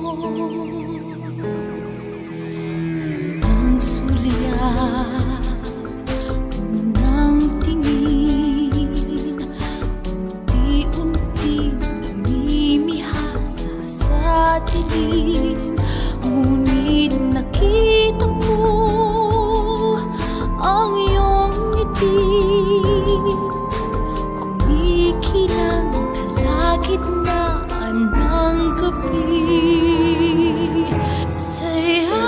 Unang sulyap, unang tingin, unti-unti namimihasa sa dilim. Ngunit nakita ko ang iyong ngiti, kumikinang kalagitnaan ng gabi. Sa yakap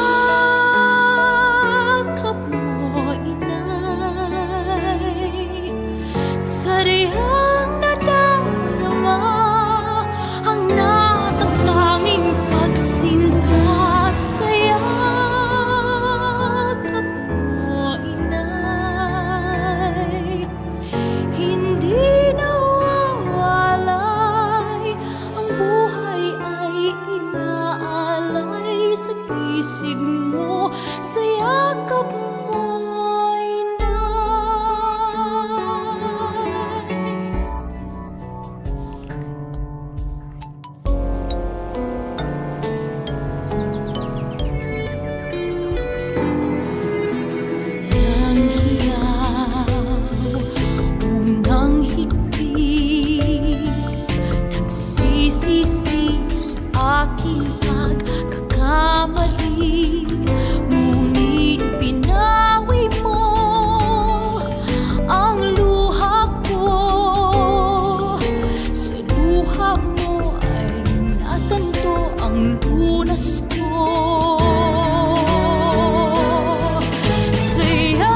mo, inay, sadyang nadarama ang natatanging pagsinta. Sa yakap mo, inay, hindi nawawalay. Ang buhay ay inaalay sa bisig mo, sa yakap mo, inay. Unang hiyaw, unang higpit, nagsisisi sa aking pagkakamali. Ngunit pinawi mo ang luha ko. Sa luha mo ay natanto ang lunas ko. Sa yakap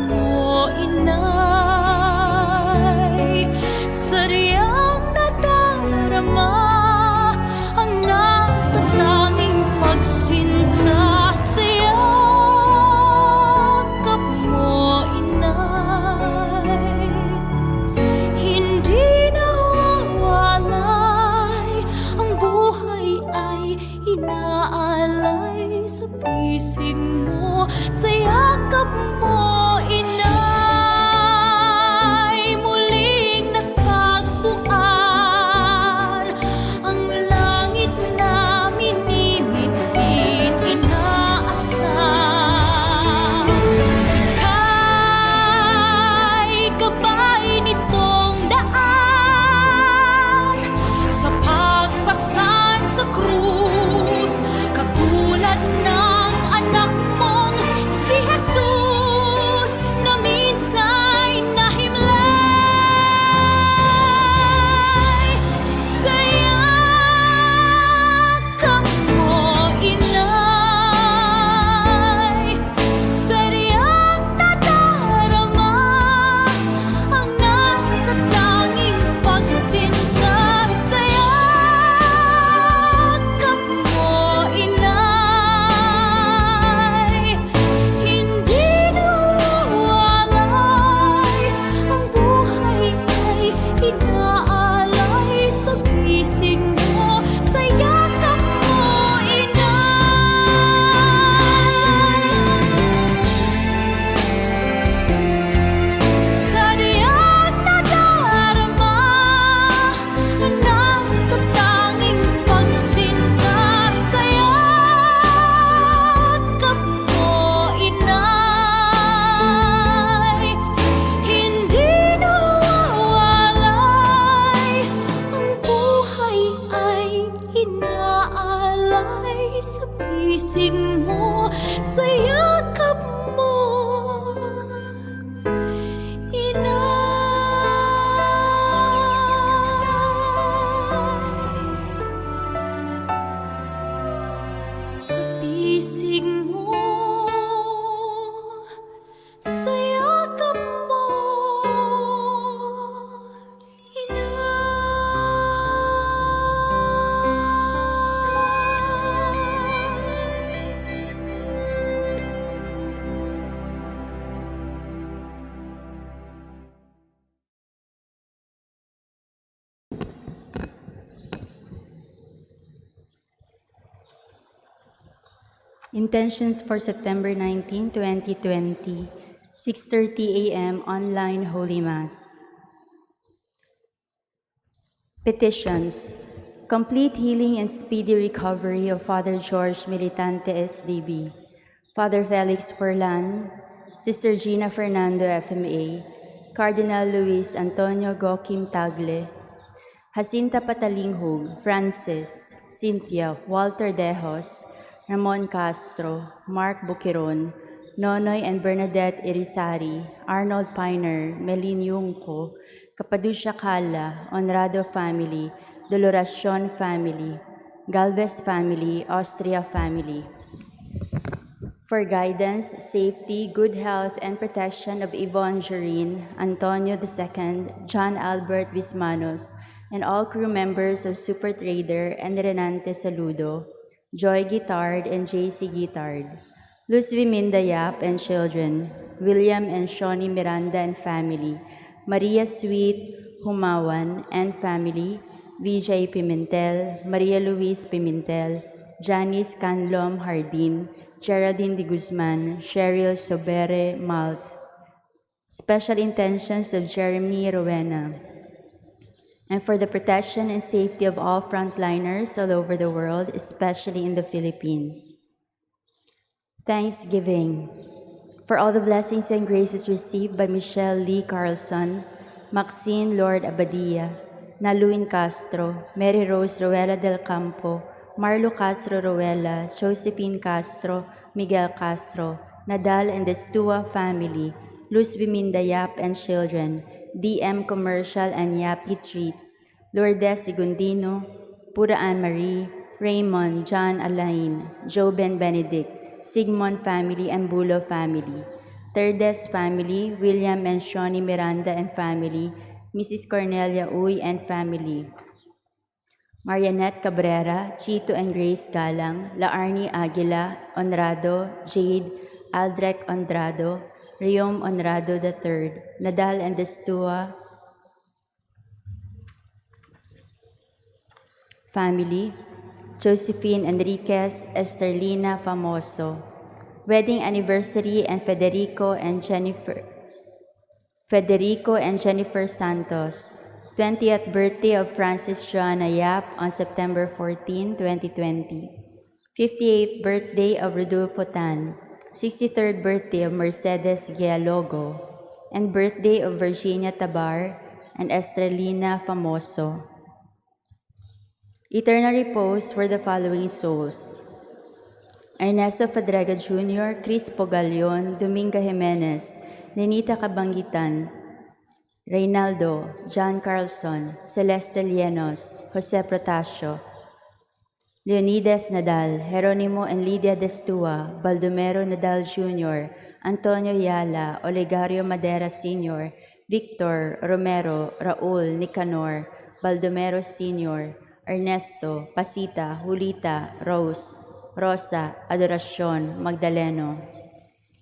mo, inay, sadyang nadarama ang natatanging pagsinta. Sa yakap mo, inay, hindi nawawalay. Ang buhay ay inaalay sa bisig mo, sa yakap mo, inay. Muling natagpuan ang langit na minimithi, inaasam. Ika'y gabay nitong daan sa pagpasan sa krus, katulad ng anak mong si Jesus na minsa'y nahimlay. Sa yakap mo, inay, sadyang nadarama ang natatanging pagsinta. Sa yakap mo, inay, hindi nawawalay. Ang buhay ay inaalay sa bisig mo, sa yakap mo, inay. Sadyang nadarama ang natatanging pagsinta. Sa yakap mo, inay, hindi nawawalay. Ang buhay ay inaalay sa bisig mo, sa yakap mo, inay. Sa bisig mo, sa yakap mo, inay. Intentions for September 19, 2020, 6:30 a.m. Online Holy Mass. Petitions. Complete healing and speedy recovery of Father George Militante SDB, Father Felix Forlan, Sister Gina Fernando FMA, Cardinal Luis Antonio Gokim Tagle, Jacinta Patalinghug, Francis, Cynthia, Walter Dejos, Ramon Castro, Mark Bukiron, Nonoy and Bernadette Irizarry, Arnold Piner, Melin Yungko, Capaducia Cala, Honrado Family, Doloracion Family, Galvez Family, Austria Family. For guidance, safety, good health, and protection of Yvonne Joreen, Antonio II, John Albert Vismanos, and all crew members of Super Trader and Renante Saludo, Joy Guitard and JC Guitard, Luz Viminda Yap and children, William and Shawnee Miranda and family, Maria Sweet Humawan and family, VJ Pimentel, Maria Luis Pimentel, Janice Canlom Hardin, Geraldine de Guzman, Cheryl Sobere Malt. Special intentions of Jeremy Rowena. And for the protection and safety of all frontliners all over the world, especially in the Philippines. Thanksgiving for all the blessings and graces received by Michelle Lee Carlson, Maxine Lord Abadia, Naluin Castro, Mary Rose Ruela del Campo, Marlo Castro Ruela, Josephine Castro, Miguel Castro, Nadal and the Stua family, Luz Viminda Yap and children, DM Commercial and Yapi Treats, Lourdes Segundino, Pura Ann Marie, Raymond John Alain, Joben Benedict, Sigmund family and Bulo family, Terdes family, William and Shawnee Miranda and family, Mrs. Cornelia Uy and family, Marianette Cabrera, Chito and Grace Galang, Laarni Aguila, Honrado, Jade, Aldrec Honrado, Riom Honrado III, Nadal and Destua family, Josephine Enriquez, Esterlina Famoso, wedding anniversary and Federico and Jennifer Santos, 20th birthday of Francis Joanna Yap on September 14, 2020, 58th birthday of Rodolfo Tan, 63rd birthday of Mercedes Gialogo, and birthday of Virginia Tabar and Estrelina Famoso. Eternal repose for the following souls: Ernesto Fadrega Jr., Chris Pogalion, Dominga Jimenez, Nenita Cabangitan, Reynaldo, John Carlson, Celeste Llenos, Jose Protasio, Leonidas Nadal, Geronimo and Lydia Destua, Baldomero Nadal Jr., Antonio Yala, Olegario Madera Sr., Victor Romero, Raul Nicanor, Baldomero Sr., Ernesto, Pasita, Julita, Rose, Rosa, Adoracion, Magdaleno,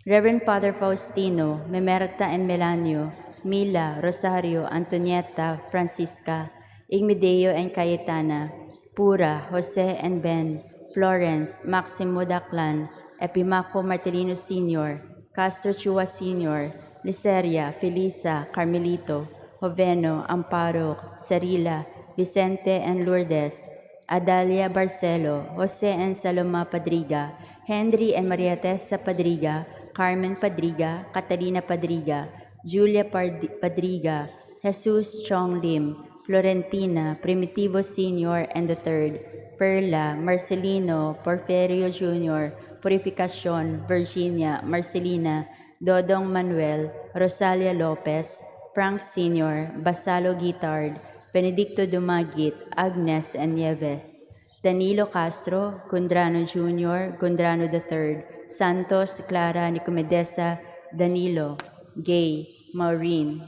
Reverend Father Faustino, Memerta and Melanio, Mila, Rosario, Antonieta, Francisca, Igmedeo and Cayetana, Pura, Jose and Ben, Florence, Maximo Daclan, Epimaco Martelino Sr., Castro Chua Sr., Liceria, Felisa, Carmelito, Joveno, Amparo, Sarila, Vicente and Lourdes, Adalia Barcelo, Jose and Saloma Padriga, Henry and Maria Tessa Padriga, Carmen Padriga, Catalina Padriga, Julia Padriga, Jesus Chong Lim, Florentina, Primitivo Sr. and the Third, Perla, Marcelino, Porferio Jr., Purificacion, Virginia, Marcelina, Dodong Manuel, Rosalia Lopez, Frank Sr., Basalo Guitard, Benedicto Dumagit, Agnes and Nieves, Danilo Castro, Gondrano Jr., Gondrano III, Santos, Clara, Nicomedesa, Danilo, Gay, Maureen,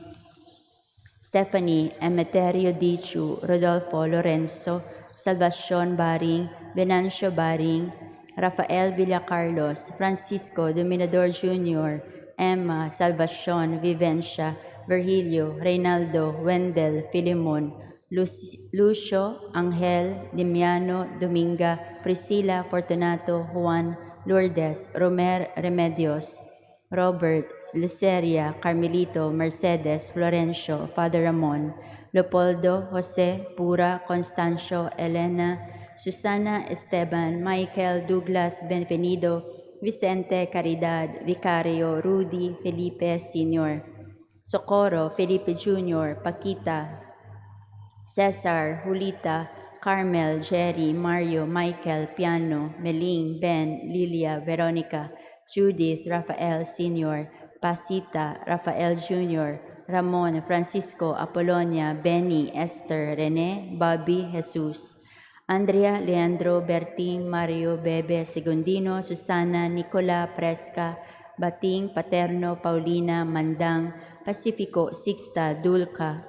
Stephanie, Emeterio Dichu, Rodolfo Lorenzo, Salvacion Baring, Venancio Baring, Rafael Villacarlos, Francisco Dominador Jr., Emma, Salvacion, Vivencia, Virgilio, Reynaldo, Wendell, Filimon, Lucio, Angel, Demiano, Dominga, Priscilla, Fortunato, Juan, Lourdes, Romer, Remedios, Robert, Liceria, Carmelito, Mercedes, Florencio, Father Ramon, Leopoldo, Jose, Pura, Constancio, Elena, Susana, Esteban, Michael, Douglas, Benvenido, Vicente, Caridad, Vicario, Rudy, Felipe Sr., Socorro, Felipe Jr., Paquita, Cesar, Julita, Carmel, Jerry, Mario, Michael, Piano, Meling, Ben, Lilia, Veronica, Judith, Rafael Sr., Pasita, Rafael Jr., Ramon, Francisco, Apolonia, Benny, Esther, Rene, Bobby, Jesus, Andrea, Leandro, Berting, Mario, Bebe, Segundino, Susana, Nicola, Presca, Bating, Paterno, Paulina, Mandang, Pacifico, Sixta, Dulca,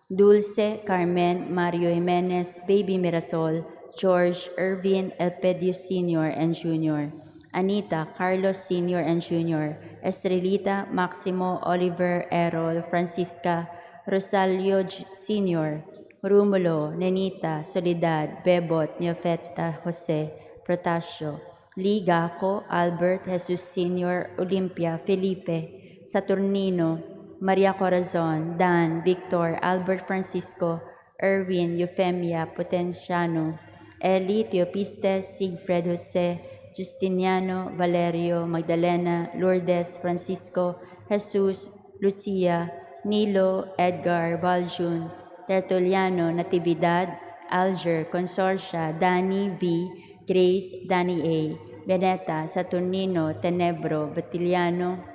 Dulce, Carmen, Mario Jimenez, Baby Mirasol, George, Irvin, Elpedio Sr. and Jr., Anita, Carlos Sr. and Jr., Estrelita, Maximo, Oliver, Errol, Francisca, Rosalio Sr., Rumulo, Nenita, Soledad, Bebot, Neofeta, Jose, Protasio, Ligaco, Albert, Jesus Sr., Olimpia, Felipe, Saturnino, Maria Corazon, Dan, Victor, Albert Francisco, Erwin, Eufemia, Potenciano, Eli, Teopistes, Sigfred Jose, Justiniano, Valerio, Magdalena, Lourdes, Francisco, Jesus, Lucia, Nilo, Edgar, Valjun, Tertuliano, Natividad, Alger, Consorcia, Danny V, Grace, Danny A, Beneta, Saturnino, Tenebro, Vitiliano,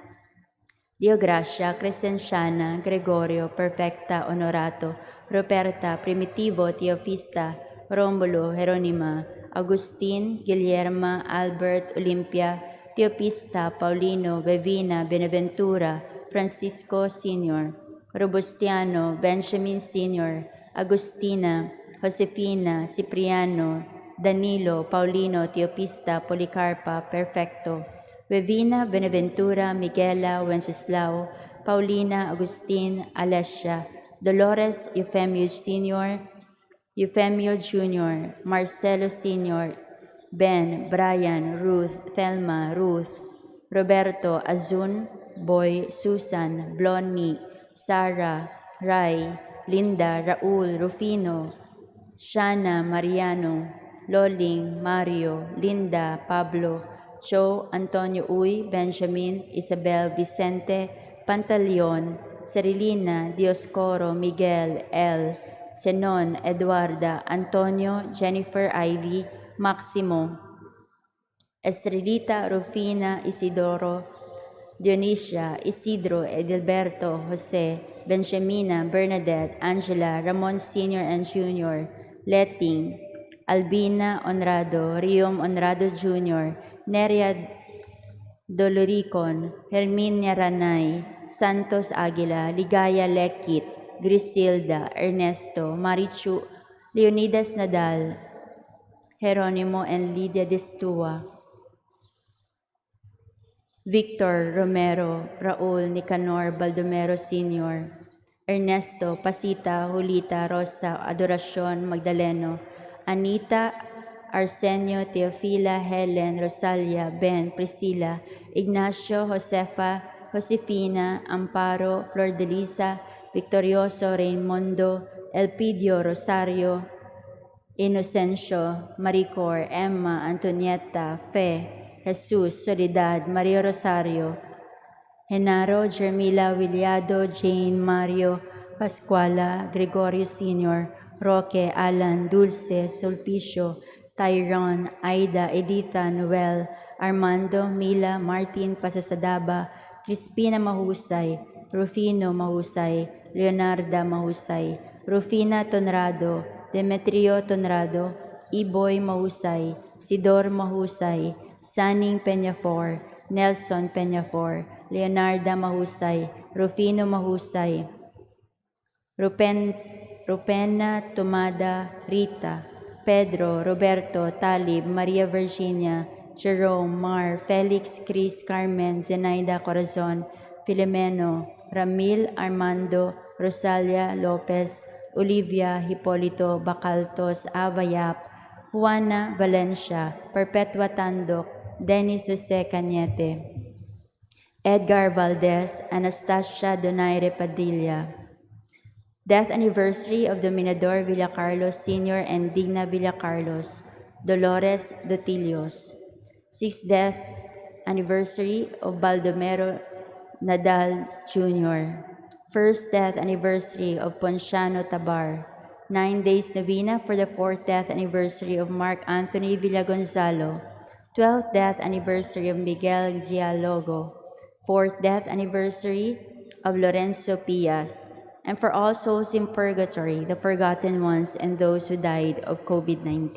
Diogracia, Crescenciana, Gregorio, Perfecta, Honorato, Roberta, Primitivo, Teofista, Romulo, Jeronima, Agustin, Guillerma, Albert, Olimpia, Teopista, Paulino, Bevina, Benaventura, Francisco Sr., Robustiano, Benjamin Sr., Agustina, Josefina, Cipriano, Danilo, Paulino, Teopista, Policarpa, Perfecto, Bevina, Benaventura, Miguela, Wenceslao, Paulina, Agustin, Alessia, Dolores, Eufemio Sr., Eufemio Jr., Marcelo Sr., Ben, Brian, Ruth, Thelma, Ruth, Roberto, Azun, Boy, Susan, Blonnie, Sarah, Rai, Linda, Raul, Rufino, Shana, Mariano, Loling, Mario, Linda, Pablo, Cho, Antonio Uy, Benjamin, Isabel, Vicente, Pantaleon, Cerilina, Dioscoro, Miguel, L, Zenon, Eduarda, Antonio, Jennifer Ivy, Maximo, Estrelita, Rufina, Isidoro, Dionisia, Isidro, Edilberto, Jose, Benjamina, Bernadette, Angela, Ramon Sr. and Jr., Letting, Albina Honrado, Riom Honrado Jr., Neria Doloricon, Herminia Ranay, Santos Aguila, Ligaya Lekit, Grisilda, Ernesto, Marichu, Leonidas Nadal, Geronimo and Lydia Destua, Victor Romero, Raul Nicanor Baldomero Sr., Ernesto, Pasita, Julita, Rosa, Adoracion, Magdaleno, Anita, Arsenio, Teofila, Helen, Rosalia, Ben, Priscilla, Ignacio, Josefa, Josefina, Amparo, Flordelisa, Victorioso, Raimundo, Elpidio, Rosario, Inocencio, Maricor, Emma, Antonieta, Fe, Jesus, Soledad, Maria Rosario, Genaro, Jermila, Williado, Jane, Mario, Pascuala, Gregorio Sr., Roque, Alan, Dulce, Sulpicio, Tyrone, Aida, Editha, Noel, Armando, Mila, Martin, Pasasadaba, Crispina Mahusay, Rufino Mahusay, Leonarda Mahusay, Rufina Tonrado, Demetrio Tonrado, Iboy Mahusay, Sidor Mahusay, Saning Peñafor, Nelson Peñafor, Leonarda Mahusay, Rufino Mahusay, Rupena Tomada Rita, Pedro, Roberto, Talib, Maria Virginia, Jerome, Mar, Felix, Chris, Carmen, Zenaida Corazon, Filomeno, Ramil, Armando, Rosalia Lopez, Olivia, Hipolito, Bacaltos, Avayap, Juana Valencia, Perpetua Tandok, Dennis Jose Cañete, Edgar Valdez, Anastasia Donaire Padilla, Death anniversary of Dominador Villacarlos Sr. and Digna Villacarlos, Dolores Dotilios. Sixth death anniversary of Baldomero Nadal Jr. First death anniversary of Ponciano Tabar. 9 days novena for the fourth death anniversary of Mark Anthony Villagonzalo. 12th death anniversary of Miguel Gialogo. Fourth death anniversary of Lorenzo Pias. And for all souls in purgatory, the forgotten ones, and those who died of COVID-19.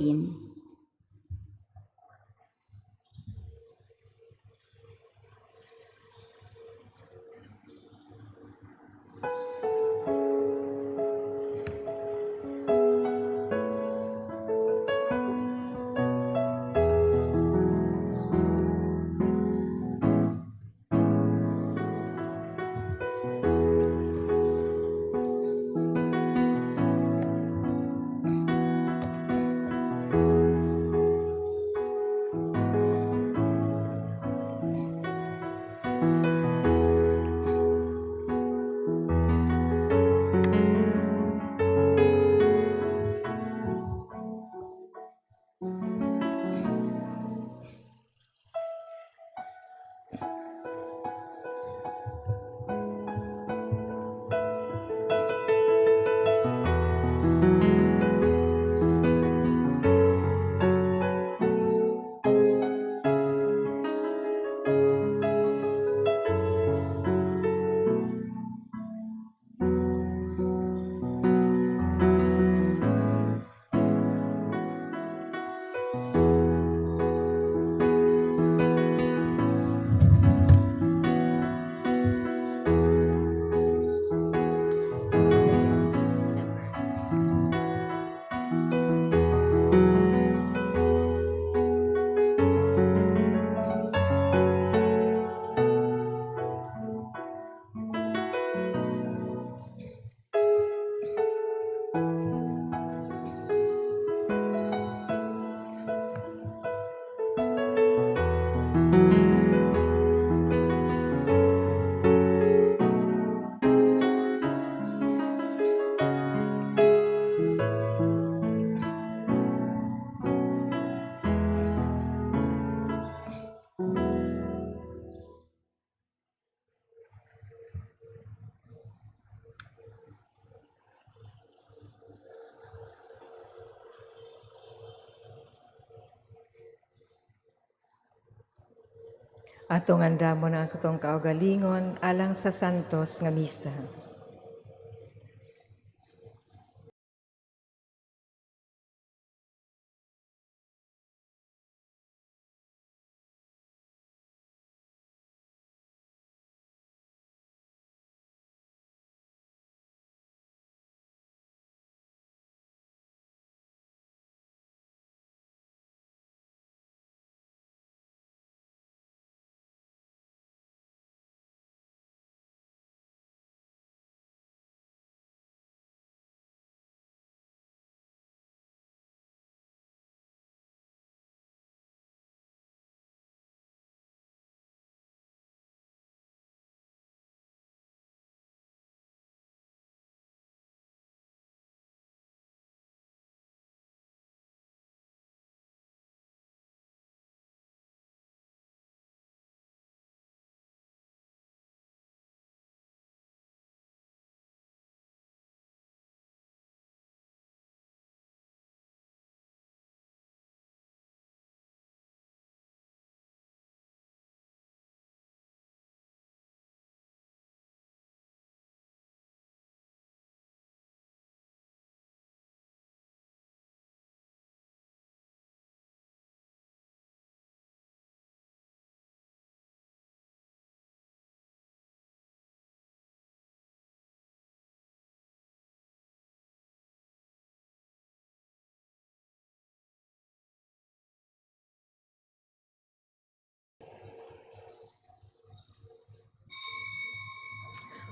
Atong andamon ang atong kaugalingon alang sa santos nga misa.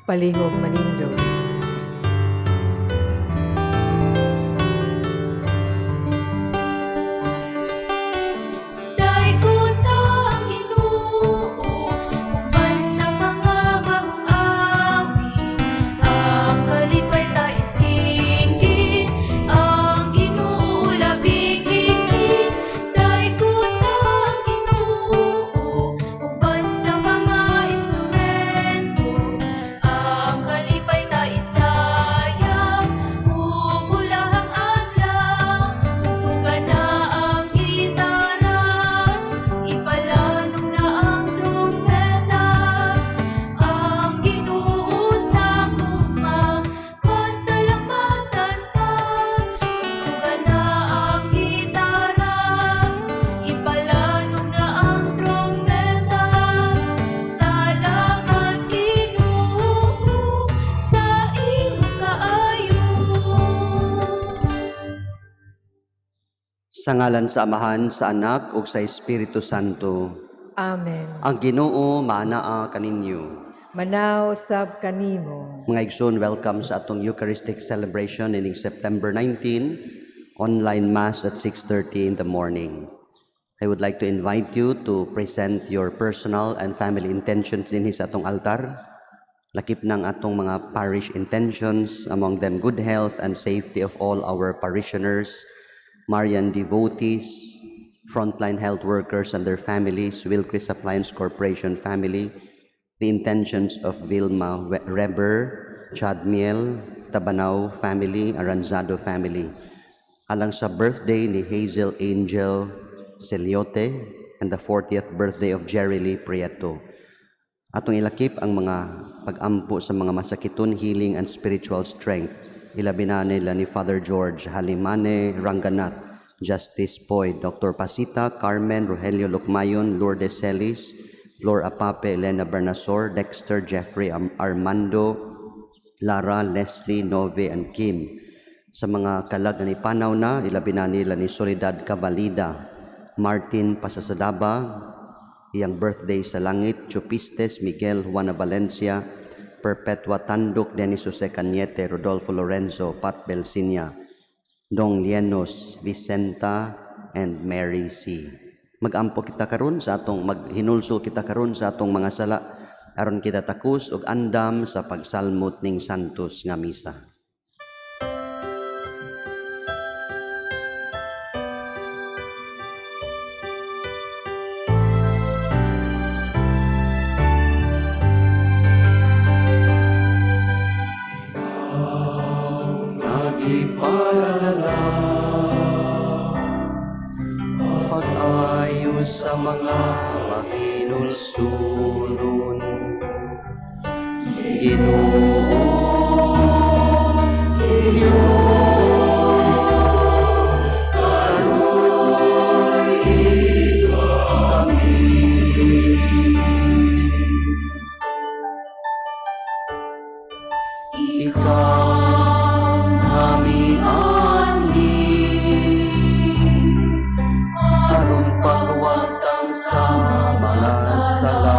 Palihog manindog. Daygon ta ang Ginoo uban sa mga bagong awit. Ang kalipay ta. Sa ngalan sa Amahan, sa Anak ug sa Espiritu Santo. Amen. Ang Ginoo maanaa kaninyo. Manaw sab kanimo. Mga igsoon, welcome sa atong Eucharistic celebration ining September 19, online mass at 6:30 in the morning. I would like to invite you to present your personal and family intentions dinhi sa atong altar. Lakip ng atong mga parish intentions, among them good health and safety of all our parishioners, Marian devotees, frontline health workers and their families, Wilcris Appliance Corporation family, the intentions of Vilma Reber, Chad Miel, Tabanao family, Aranzado family. Alang sa birthday ni Hazel Angel Celiote and the 40th birthday of Jerry Lee Prieto. Atong ilakip ang mga pag-ampo sa mga masakiton, healing and spiritual strength. Ilabi na nila ni Father George Halimane Ranganath, Justice Poy, Dr. Pasita, Carmen, Rogelio Lukmayon, Lourdes Celis, Flor Apape, Elena Bernasor, Dexter, Jeffrey Armando, Lara, Leslie, Nove, and Kim. Sa mga kalag nga nipanaw na, ilabi na nila ni Soledad Cavalida, Martin Pasasadaba, iyang birthday sa langit, Chupistes, Miguel Juana Valencia, Perpetua Tandok, Denis Jose Cañete, Rodolfo Lorenzo, Pat Belsinia, Dong Lienos, Vicenta, and Mary C. Magampo kita karon sa atong maghinulsol kita karon sa atong mga sala aron kita takos og andam sa pagsalmot ning santos nga misa. Nagipadala pag-ayo sa mga mahinulsulon. Ginoo, Ginoo, kaluoy kami. Ikaw nga mianhi aron pagwagtang sa mga sala.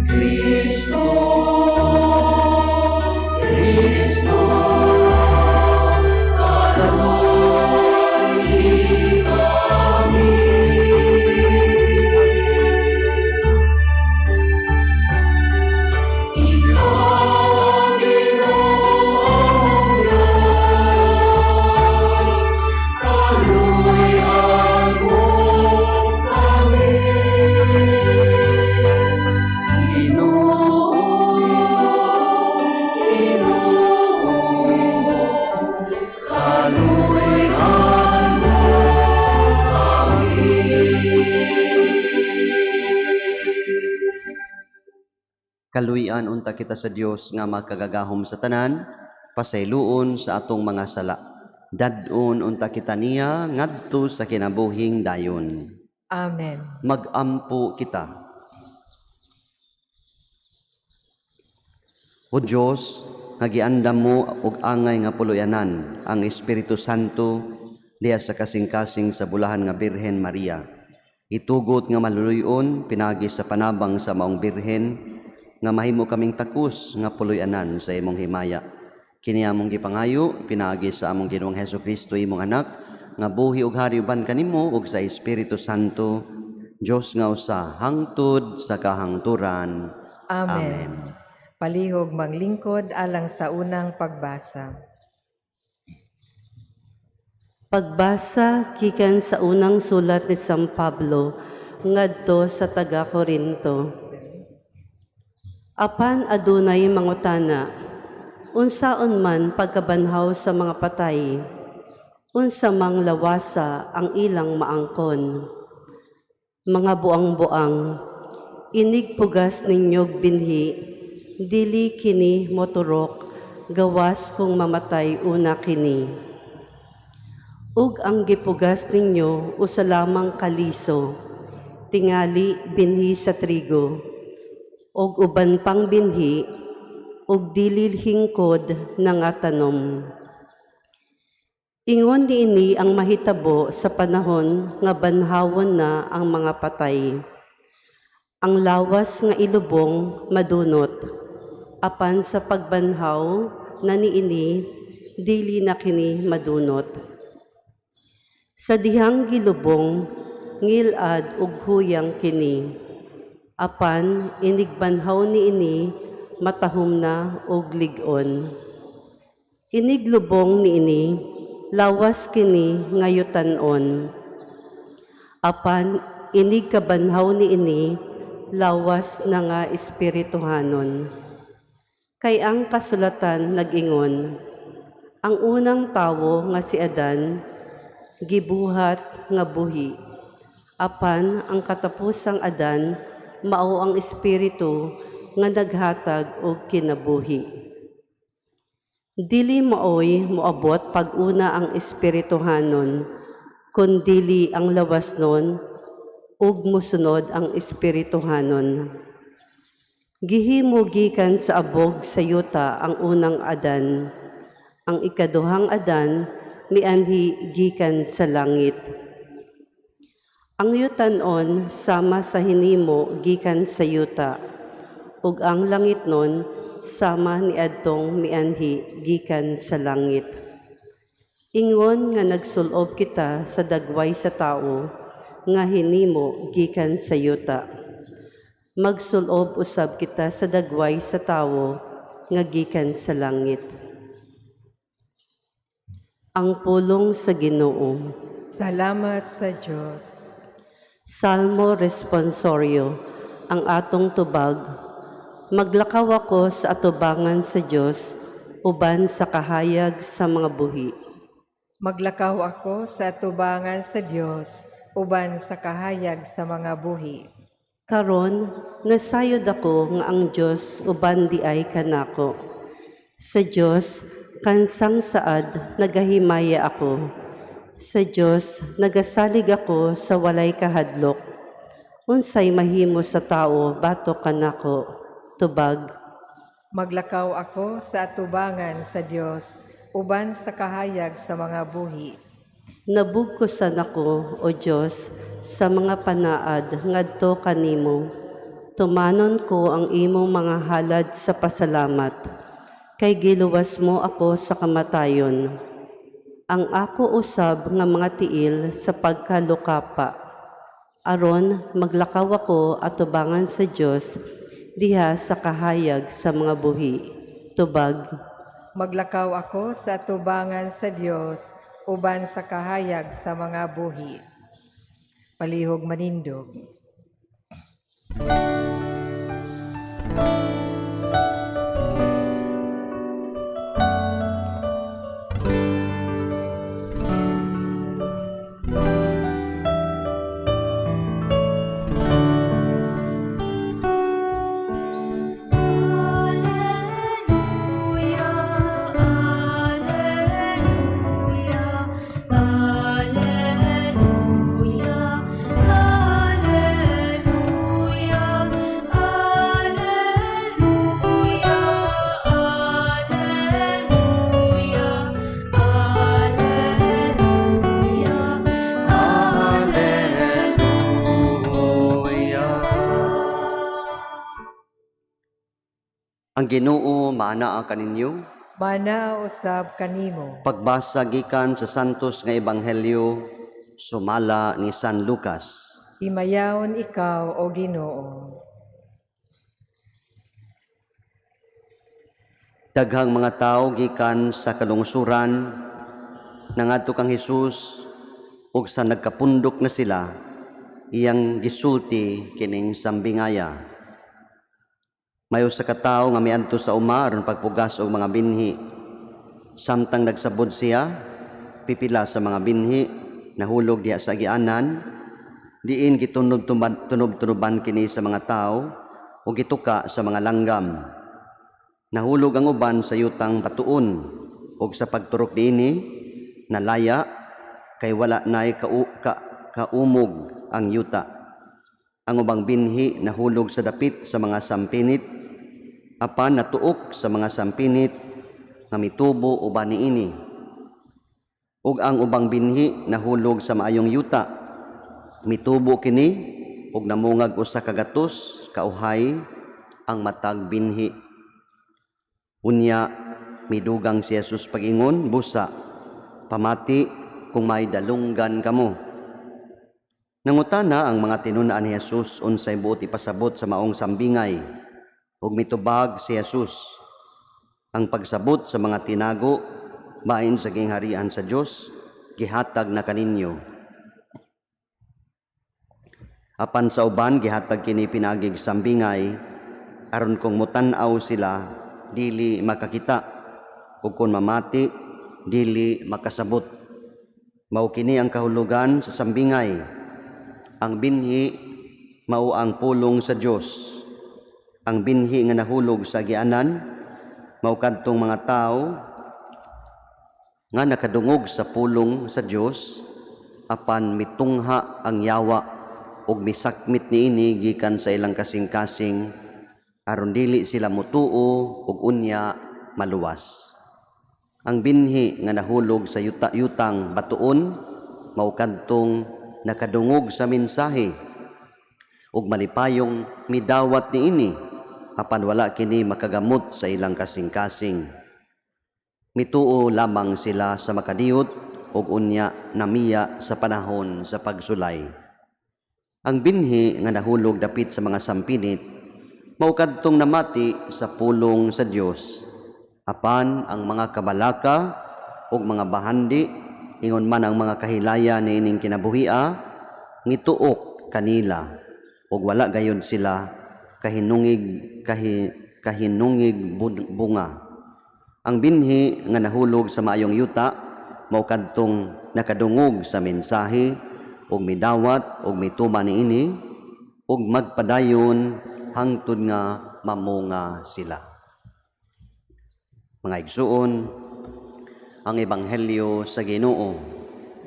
Kristo, Kristo, kaluoy kami. Ikaw ang Ginoong Diyos, kaluoyan mo kami. Ginoo, Ginoo, kaluoyan mo kami. Kaluy-an unta kita sa Dios nga makagagahom sa tanan, pasayloon sa atong mga sala. Dad-on unta kita niya ngadto sa kinabuhing dayon. Amen. Magampo kita. O Dios, nga giandam mo og angay nga puloy-anan ang Espiritu Santo diha sa kasing-kasing sa bulahan nga Birhen Maria. Itugot nga maluluy-on pinagi sa panabang sa maong Birhen nga mahimo kaming takos nga puloy-anan sa imong himaya. Kini among gipangayo pinaagi sa among Ginoong Hesukristo, imong anak, nga buhi ug hari uban kanimo ug sa Espiritu Santo, Dios nga usa hangtod sa kahangturan. Amen. Amen. Palihog maglingkod alang sa unang pagbasa. Pagbasa gikan sa unang sulat ni San Pablo ngadto sa taga Korinto. Apan adunay mangutana, unsaon man pagkabanhaw sa mga patay? Unsa mang lawasa ang ilang maangkon? Mga buang-buang, inig pugas ninyog binhi, dili kini moturok, gawas kung mamatay una kini. Ug ang gipugas ninyo usa lamang ka liso, tingali binhi sa trigo, ug uban pang binhi, ug dili hingkod na nga tanom. Ingon niini ang mahitabo sa panahon nga banhawon na ang mga patay. Ang lawas nga ilubong madunot, apan sa pagbanhaw na niini dili na kini madunot. Sa dihang gilubong, ngilad ug huyang kini. Apan inigbanhaw niini matahom na og lig-on. Iniglubong niini, lawas kini nga yutan-on. Apan inigkabanhaw niini, lawas na nga espirituhanon. Kay ang kasulatan nag-ingon, ang unang tawo nga si Adan, gibuhat nga buhi. Apan ang katapusang Adan, mao ang espiritu nga naghatag og kinabuhi. Dili maoy moabot pag-una ang espirituhanon, kun dili ang lawasnon ug mosunod ang espirituhanon. Gihimo gikan sa abog sa yuta ang unang Adan. Ang ikaduhang Adan mianhi gikan sa langit. Ang yutanon sama sa hinimo gikan sa yuta, ug ang langitnon sama niadtong mianhi gikan sa langit. Ingon nga nagsulob kita sa dagway sa tawo nga hinimo gikan sa yuta. Magsulob usab kita sa dagway sa tawo nga gikan sa langit. Ang pulong sa Ginoo. Salamat sa Dios. Salmo Responsorio, ang atong tubag. Maglakaw ako sa atubangan sa Dios uban sa kahayag sa mga buhi. Maglakaw ako sa tubangan sa Dios uban sa kahayag sa mga buhi. Karon nasayod ako nga ang Dios uban di ay kanako. Sa Dios kansang saad nagahimaya ako. Sa Dios nagasalig ako sa walay kahadlok. Unsay mahimo sa tawo batok kanako? Tubag. Maglakaw ako sa atubangan sa Dios uban sa kahayag sa mga buhi. Nabugkosan ako, O Dios, sa mga panaad ngadto kanimo. Tumanon ko ang imong mga halad sa pasalamat, kay giluwas mo ako sa kamatayon. Ang ako usab nga mga tiil sa pagkalukapa. Aron maglakaw ako atubangan sa Dios diha sa kahayag sa mga buhi. Tubag. Maglakaw ako sa atubangan sa Dios uban sa kahayag sa mga buhi. Palihog manindog. Alleluia, Alleluia, Alleluia, Alleluia, Alleluia, Alleluia, Alleluia, Alleluia. Ang Ginoo maanaa kaninyo. Mana usab kanimo. Pagbasa gikan sa Santos nga Ebanghelyo sumala ni San Lucas. Himayaon ikaw o Ginoo. Daghang mga tawo gikan sa kalungsuran nangadto kang Hesus ug sa nagkapundok na sila iyang gisulti kining sambingaya. May usa ka tawo nga miadto sa uma aron pagpugas og mga binhi. Samtang nagsabod siya, pipila sa mga binhi nahulog diha sa agianan, diin gitunob-tunoban kini sa mga tawo ug gituka sa mga langgam. Nahulog ang uban sa yutang batuon ug sa pagturok niini nalaya kay wala nay kaumog ang yuta. Ang ubang binhi nahulog sa dapit sa mga sampinit, apan natuok sa mga sampinit nga mitubo uban niini. Ug ang ubang binhi nahulog sa maayong yuta. Mitubo kini ug namungag 100 kauhay ang matag binhi. Unya midugang si Jesus pag-ingon, "Busa, pamati kung may dalunggan kamo." Nangutana ang mga tinun-an ni Jesus unsay buot ipasabot sa maong sambingay. Ug mitubag si Jesus, "Ang pagsabot sa mga tinago bahin sa gingharian sa Dios gihatag na kaninyo. Apan sa uban gihatag kini pinaagig sambingay aron kung mutan-aw sila, dili makakita, ug kung mamati, dili makasabot. Mao kini ang kahulugan sa sambingay. Ang binhi mao ang pulong sa Dios. Ang binhi nga nahulog sa agianan mao kadtong mga tawo nga nakadungog sa pulong sa Dios, apan mitungha ang yawa ug misakmit niini gikan sa ilang kasing-kasing aron dili sila mutuo ug unya maluwas. Ang binhi nga nahulog sa yuta, yutang batuon, mao kadtong nakadungog sa mensahe ug malipayong midawat niini, apan wala kini makagamot sa ilang kasing-kasing. Mituo lamang sila sa makadiyot ug unya namiya sa panahon sa pagsulay. Ang binhi nga nahulog dapit sa mga sampinit mao kadtong namati sa pulong sa Dios, apan ang mga kabalaka ug mga bahandi, ingon man ang mga kahilaya niining kinabuhia, ngituok kanila ug wala gayud sila kahinungig bunga. Ang binhi nga nahulog sa maayong yuta mao kadtong nakadungog sa mensahe ug midawat ug mituman niini ug magpadayon hangtod nga mamunga sila. Mga igsuon, ang ebanghelyo sa Ginoo.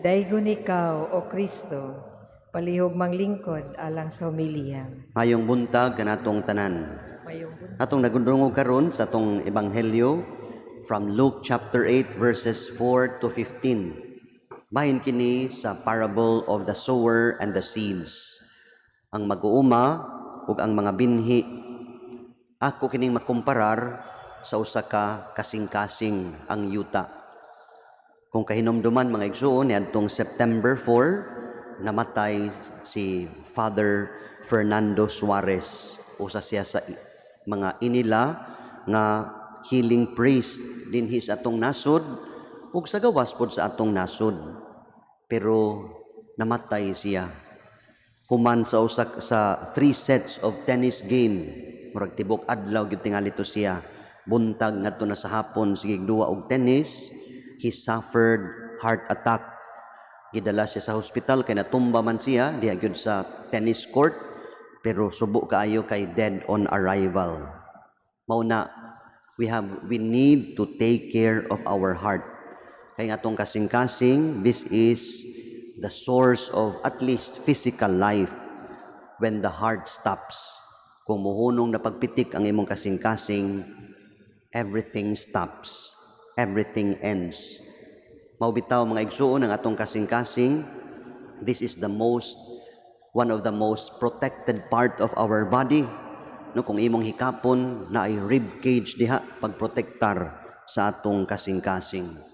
Daygon ikaw, O Kristo, palihog manglingkod alang sa homilya. Maayong buntag kanatong tanan. Maayong buntag. Atong nagdungog karon sa atong ebanghelyo from Luke chapter 8 verses 4 to 15. Bahin kini sa parable of the sower and the seeds. Ang mag-uuma ug ang mga binhi. Ako kining makumparar sa usa ka kasing-kasing, ang yuta. Kung kahinumduman, mga igsuon, niadtong September 4 namatay si Father Fernando Suarez. Usa siya sa mga inila nga healing priest dinhi sa atong nasod ug sa gawas pod sa atong nasod. Pero namatay siya human sa usa sa three sets of tennis game. Murag tibok adlaw gyud tingali to siya, buntag ngadto na sa hapon, sige duwa og tennis. He suffered heart attack. Gidala siya sa hospital kay natumba man siya diha gyud sa tennis court, pero subo kaayo kay dead on arrival. Mao na we need to take care of our heart kay nga atong kasing-kasing, this is the source of at least physical life. When the heart stops, kung muhunong na pagpitik ang imong kasing-kasing, everything stops, everything ends. Mao bitaw, mga igsuon, ang atong kasing-kasing, this is the most one of the most protected part of our body, no? Kung imong hikapon, naay rib cage diha pagprotektar sa atong kasing-kasing.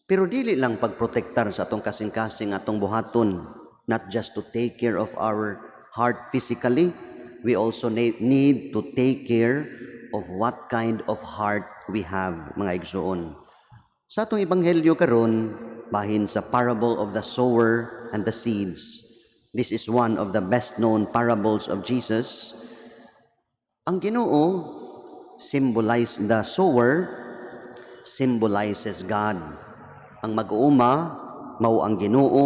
Pero dili lang pagprotektar sa atong kasing-kasing atong buhaton, not just to take care of our heart physically, we also need to take care of what kind of heart we have, mga igsuon. Sa atong ebanghelyo karon, bahin sa parable of the sower and the seeds. This is one of the best known parables of Jesus. Ang Ginoo symbolize the sower, symbolizes God. Ang mag-uuma mao ang Ginoo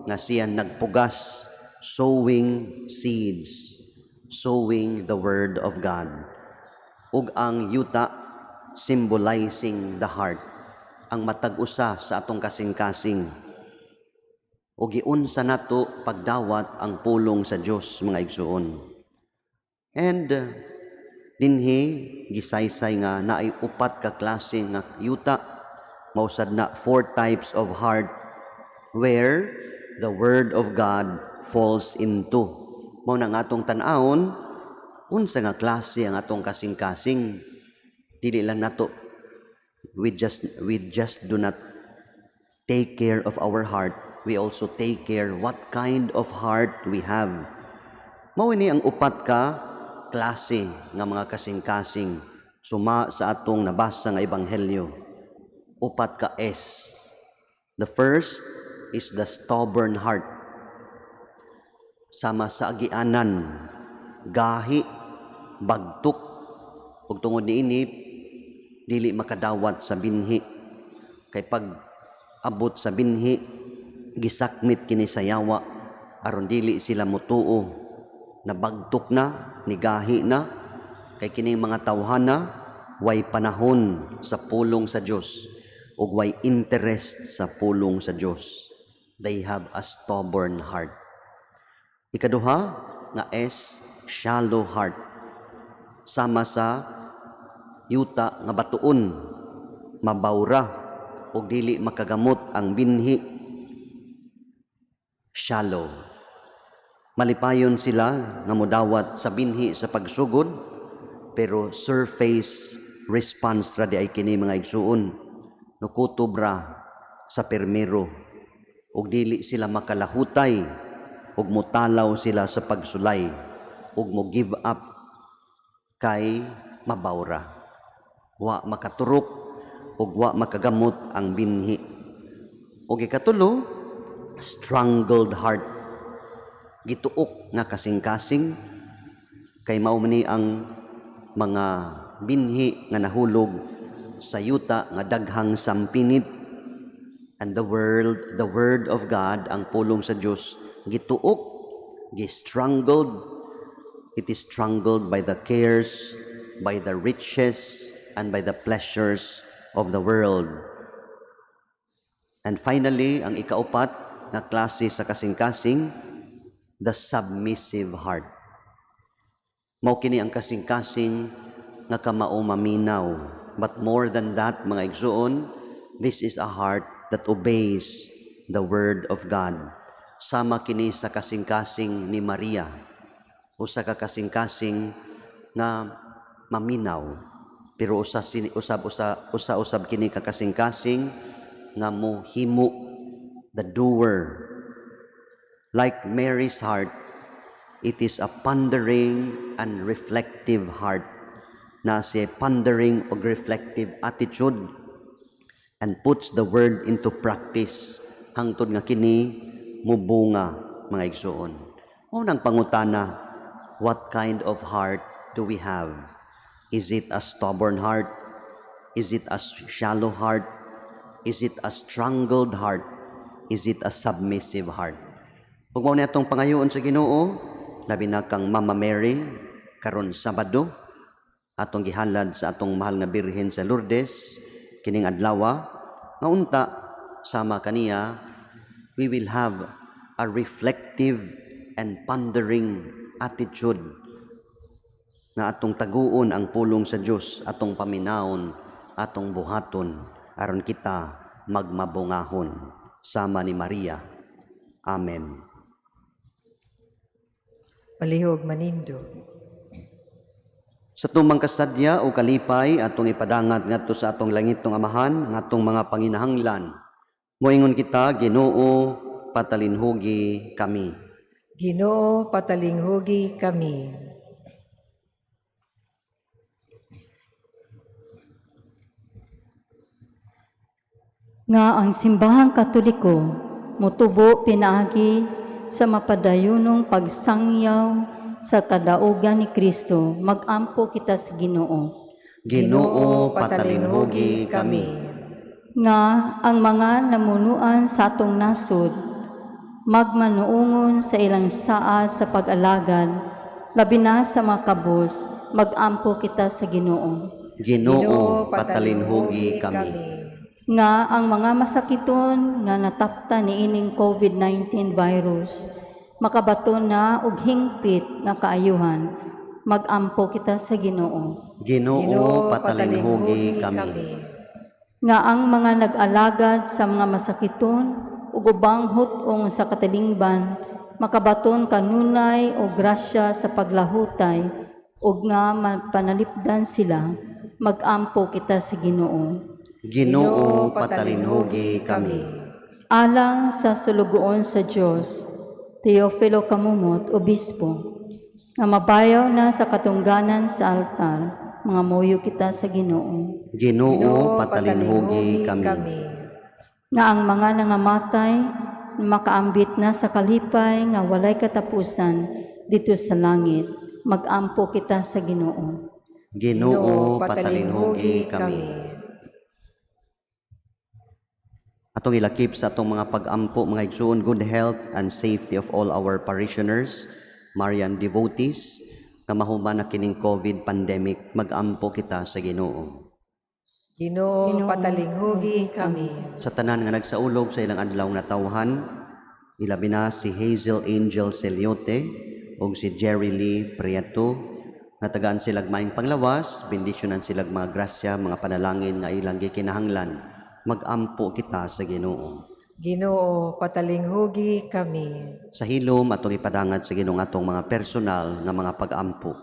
nga siya nagpugas, sowing seeds, sowing the word of God. Ug ang yuta symbolizing the heart, ang matag usa sa atong kasing-kasing. Ug giunsa nato pagdawat ang pulong sa Dios, mga igsuon? And dinhi gisaysay nga naay upat ka klase nga yuta. Mao sad na four types of heart where the word of God falls into. Mao na nga atong tan-awon unsa nga klase ang atong kasing-kasing. Dili lang nato, we just do not take care of our heart, we also take care what kind of heart we have. Mao ini ang upat ka klase nga mga kasing-kasing suma sa atong nabasa nga ebanghelyo. Upat ka S. The first is the stubborn heart. Sama sa agianan, gahi, bagtok, ug tungod niini dili makadawat sa binhi. Kay pag abot sa binhi, gisakmit kini sa yawa aron dili sila mutuo. Nabagtok na, nigahi na, kay kining mga tawhana way panahon sa pulong sa Dios ug way interest sa pulong sa Dios. They have a stubborn heart. Ikaduha nga S, shallow heart. Sama sa yuta nga batuon, mabawra ug dili makagamot ang binhi. Shallow. Malipayon sila nga modawat sa binhi sa pagsugod, pero surface response ra di ay kini, mga igsuon. Nukutob ra sa permero ug dili sila makalahutay ug mutalaw sila sa pagsulay ug mo give up kay mabawra. Wa makaturok ug wa makagamot ang binhi. Ug ikatulo, strangled heart. Gituok nga kasing-kasing, kay mao man ni ang mga binhi nga nahulog sa yuta nga daghang sampinit, and the word of God, ang pulong sa Dios, gituok, gistrangled. It is strangled by the cares, by the riches, and by the pleasures of the world. And finally, ang ikaupat nga klase sa kasing-kasing, the submissive heart. Mao kini ang kasing-kasing nga kamao maminaw. But more than that, mga igsuon, this is a heart that obeys the word of God. Sama kini sa kasing-kasing ni Maria. Usa ka kasing-kasing nga maminaw. Pero usa sini usab usa usa usab kini ka kasing-kasing nga mohimo, the doer. Like Mary's heart, it is a pondering and reflective heart, na si pondering og reflective attitude and puts the word into practice hangtod nga kini mubunga, mga igsuon. Mao nang pangutana, what kind of heart do we have? Is it a stubborn heart? Is it a shallow heart? Is it a strangled heart? Is it a submissive heart? Ug mao ni atong pangayoon sa Ginoo, labi na kang Mama Mary karon Sabado, atong gihalad sa atong mahal nga Birhen sa Lourdes kining adlawa, nga unta sama kaniya we will have a reflective and pondering attitude nga atong taguon ang pulong sa Dios, atong paminawon, atong buhaton, aron kita magmabungahon sama ni Maria. Amen. Palihog manindog. Sa tumang kasadya o kalipay, atong ipadangat ngadto sa atong langitnong Amahan ang atong mga panginahanglan. Moingon kita, Ginoo, patalinhugi kami. Ginoo, patalinghugi kami. Nga ang Simbahang Katoliko motubo pinaagi sa mapadayunong pagsangyaw sa kadaugan ni Kristo, magampo kita sa Ginoo. Ginoo, patalinhugi kami. Nga ang mga namunuan sa atong nasod magmanuungon sa ilang saad sa pag-alagad, labi na sa mga kabus, magampo kita sa Ginoo. Ginoo, patalinhugi kami. Nga ang mga masakiton nga natapta niining COVID-19 virus makabaton na og hingpit nga kaayuhan, magampo kita sa Ginoo. Ginoo, patalinhugi kami. Nga ang mga nag-alagad sa mga masakiton ug ubang hut-ong sa katilingban makabaton kanunay og grasya sa paglahutay ug nga mapanalipdan sila, magampo kita sa Ginoo. Ginoo, patalinhugi kami. Alang sa sulugoon sa Dios, Teofilo Camomot, Obispo, nga mabayaw na sa katungganan sa altar, mangamuyo kita sa Ginoo. Ginoo, patalinhugi kami. Nga ang mga nangamatay makaambit na sa kalipay nga walay katapusan dito sa langit, magampo kita sa Ginoo. Ginoo, patalinhugi kami. Atong ilakip sa atong mga pag-ampo, mga igsuon, good health and safety of all our parishioners, Marian devotees, nga mahuman na kining COVID pandemic, mag-ampo kita sa Ginoo. Ginoo, Ginoo, patalinghugi kami. Sa tanan nga nagsaulog sa ilang adlaw nga tawhan, ilabi na si Hazel Angel Celiote ug si Jerry Lee Prieto, nga tagaan silag maayong panglawas, bendisyonan silag mga grasya, mga panalangin nga ilang gikinahanglan. Mag-ampo kita sa Ginoo. Ginoo, patalinghugi kami. Sa hilom atong ipadangat sa Ginoo atong mga personal nga mga pag-ampo.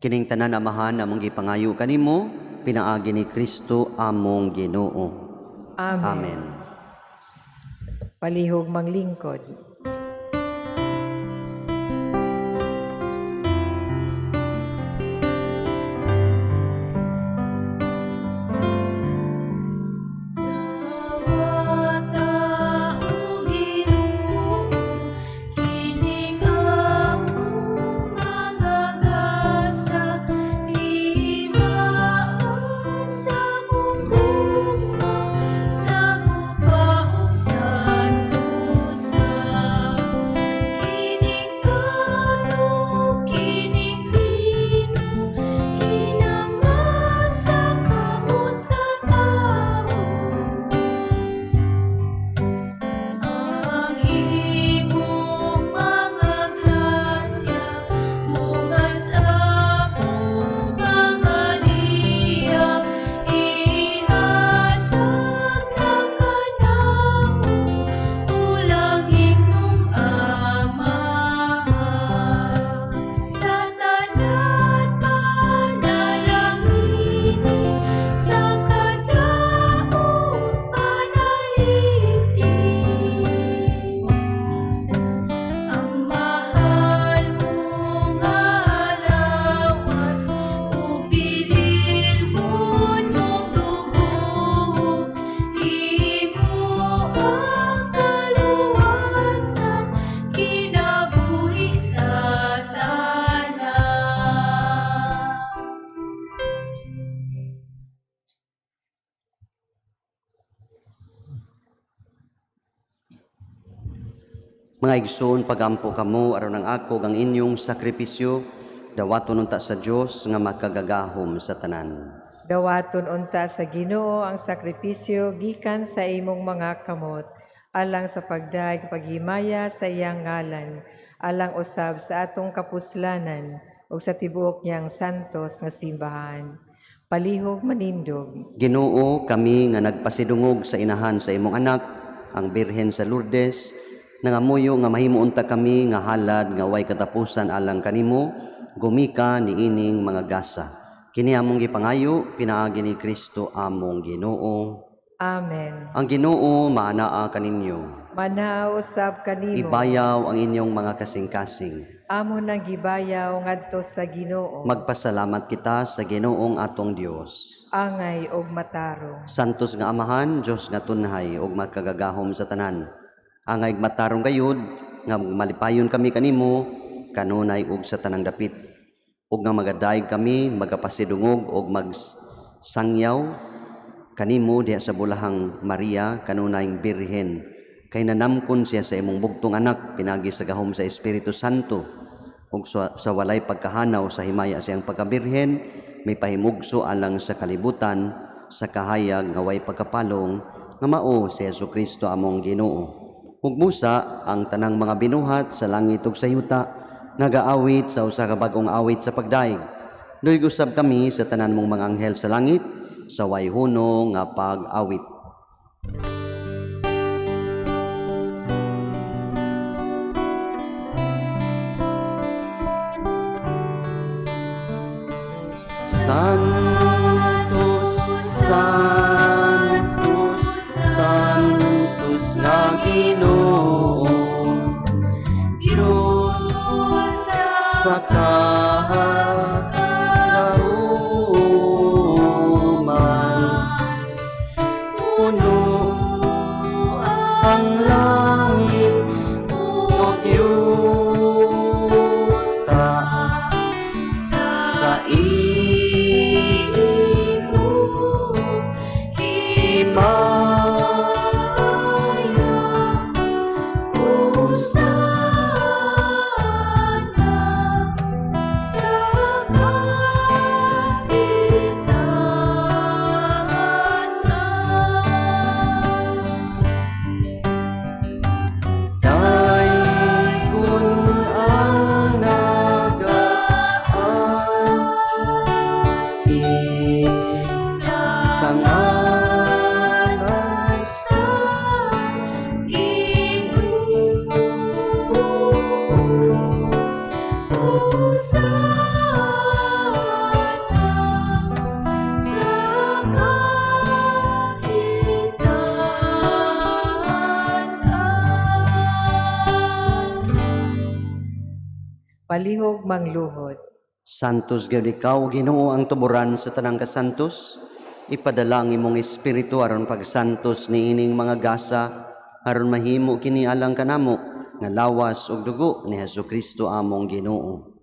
Kining tanan, Amahan, among gipangayo kanimo pinaagi ni Kristo among Ginoo. Amen. Amen. Palihog manglingkod. Dawata, O Ginoo, kining among mga gasa, timaan sa among gugma, sa ug santosa. Kining pano, kining lino, kinamasa kamot sa tawo. Ang imong mga grasya, mungas among panganiya, ihatag na kanamo, pulang imong Amahan. Sa tanan panalangini, sa kadaot panalipdi. Ang mahal mong lawas ug bililhon mong dugo, imo ang kaluwasan, kinabuhi sa tanan. Mga igsoon, pagampo kamo aron ang ako ang inyong sakripisyo dawaton unta sa Dios nga makagagahom sa tanan. Dawaton unta sa Ginoo ang sakripisyo gikan sa imong mga kamot, alang sa pagdayeg paghimaya sa iyang ngalan, alang usab sa atong kapuslanan ug sa tibuok niyang santos nga simbahan. Palihog manindog. Ginoo, kami nga nagpasidungog sa inahan sa imong anak, ang Birhen sa Lourdes, nangamuyo nga mahimo unta kami nga halad nga way katapusan alang kanimo, gumika niining mga gasa. Kini among gipangayo pinaagi ni Kristo among Ginoo. Amen. Ang Ginoo maanaa kaninyo. Manaw usab kanimo. Ibayaw ang inyong mga kasing-kasing. Amo nang gibayaw ngadto sa Ginoo. Magpasalamat kita sa Ginoong atong Dios. Angay og matarong. Santos nga Amahan, Dios nga tunhay ug makagagahom sa tanan. Angay matarong gayud nga malipayon kami kanimo kanunay ug sa tanang dapit. Ug nga magadayeg kami magapasidungog ug magsangyaw kanimo diha sa bulahang Maria kanunayng Birhen, kay nanamkon siya sa imong bugtong anak pinagi sa gahom sa Espiritu Santo, ug sa walay pagkahanaw sa himaya siyang pagkabirhen may pahimugso alang sa kalibutan sa kahayag nga way pagkapalong, nga mao si Hesus Kristo among Ginoo. Ug busa ang tanang mga binuhat sa langit ug sa yuta. Nagaawit sa usa ka bag-ong awit sa pagdaig. Duyg usab kami sa tanan mong mga anghel sa langit sa way hunong nga pag-awit. Santos, Santos, Santos nga Ginoo, Dios sa kahauman. Puno ang langit ug yuta sa imo himaya. Hosana sa kaitaasan. Dayon ang nagaagi Sa sa ngalan sa Ginoo. Hosana sa kaitaasan. Palihog mangluhod. Santos gyud ikaw, Ginoo, ang tuburan sa tanang kasantos. Ipadala ang imong espiritu aron pagsantos niining mga gasa aron mahimo kini alang kanamo nga lawas ug dugo ni Hesukristo among Ginoo.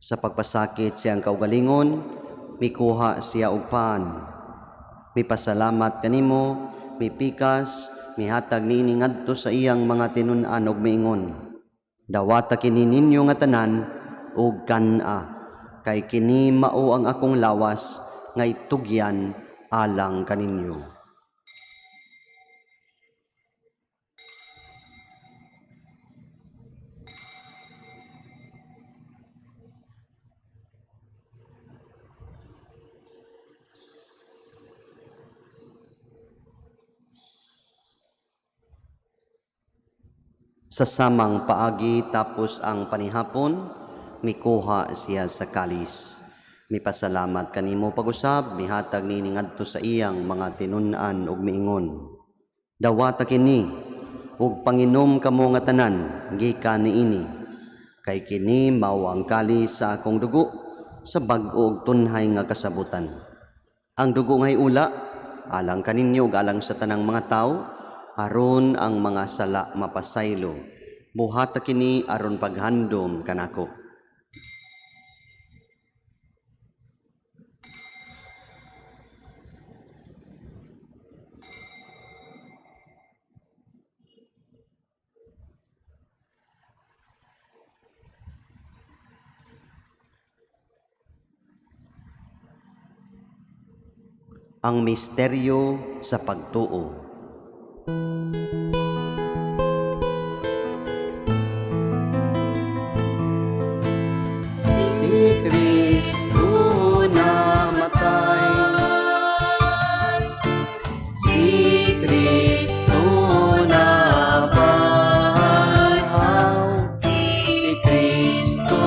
Sa pagpasakit siyang kaugalingon, mikuha siya og pan. Mipasalamat kanimo, mipikas, mihatag niini ngadto sa iyang mga tinun-an ug miingon. Dawata kini ninyo nga tanan ug kan-a, kay kini mao ang akong lawas nga itugyan alang kaninyo. Sa samang paagi tapos ang panihapon, mikuha siya sa kalis. Mipasalamat kanimo pag-usab, mihatag niini ngadto sa iyang mga tinun-an ug miingon. Dawata kini ug panginom kamo nga tanan gikan niini, kay kini mao ang kalis sa akong dugo sa bag-o ug tunhay nga kasabutan. Ang dugo ngay ula alang kaninyo ug alang sa tanang mga tawo aron ang mga sala mapasaylo. Buhata kini aron paghandom kanako. Ang misteryo sa pagtuo. Si Kristo namatay, si Kristo nabanhaw, si Kristo,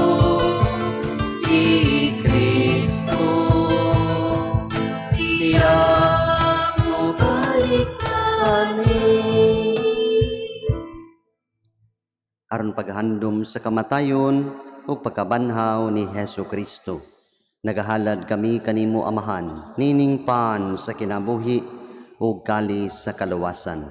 si Kristo, siya mobalik kani. Aron paghandom sa kamatayon ug pagkabanhaw ni Hesu Kristo. Nagahalad kami kanimo Amahan, nining pan sa kinabuhi ug kalis sa kaluwasan.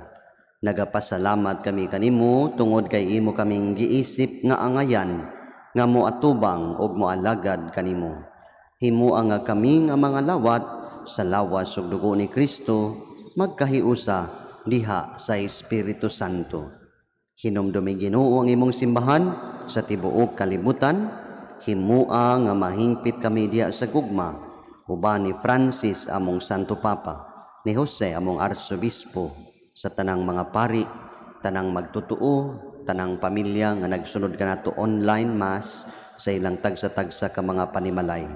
Nagapasalamat kami kanimo tungod kay imo kaming giisip nga angayan nga moatubang ug moalagad kanimo. Himoa nga kami nga mga lawat sa lawas ug dugo ni Kristo magkahiusa diha sa Espiritu Santo. Hinumdumi Ginoo ang imong simbahan sa tibuok kalibutan, himua nga mahingpit kami diha sa gugma, uban ni Francis among Santo Papa, ni Jose among Arsobispo, sa tanang mga pari, tanang magtotoo, Tanang pamilya nga nagsunod kanato online Mass sa ilang tagsa-tagsa ka mga panimalay.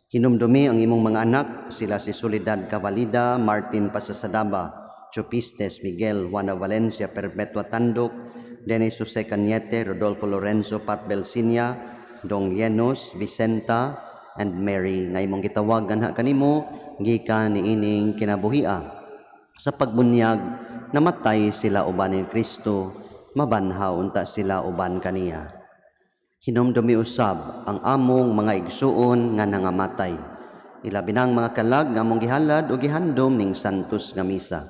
Hinumdumi ang imong mga anak, sila si Soledad Cavalida, Martin Pasasadaba, Chupistes, Miguel, Juana Valencia, Perpetua Tandok, Denis Jose Cañete, Rodolfo Lorenzo, Pat Belsinia, Dong Llenos, Vicenta, and Mary, nga imong gitawagan ha kanimo gikan niining kinabuhia. Sa pagbunyag, namatay sila uban ni Kristo, mabanhaw unta sila uban kaniya. Hinumdumi usab ang among mga igsuon nga nangamatay. Ilabi nang mga kalag nga among gihalad o gihandom ning santos nga misa.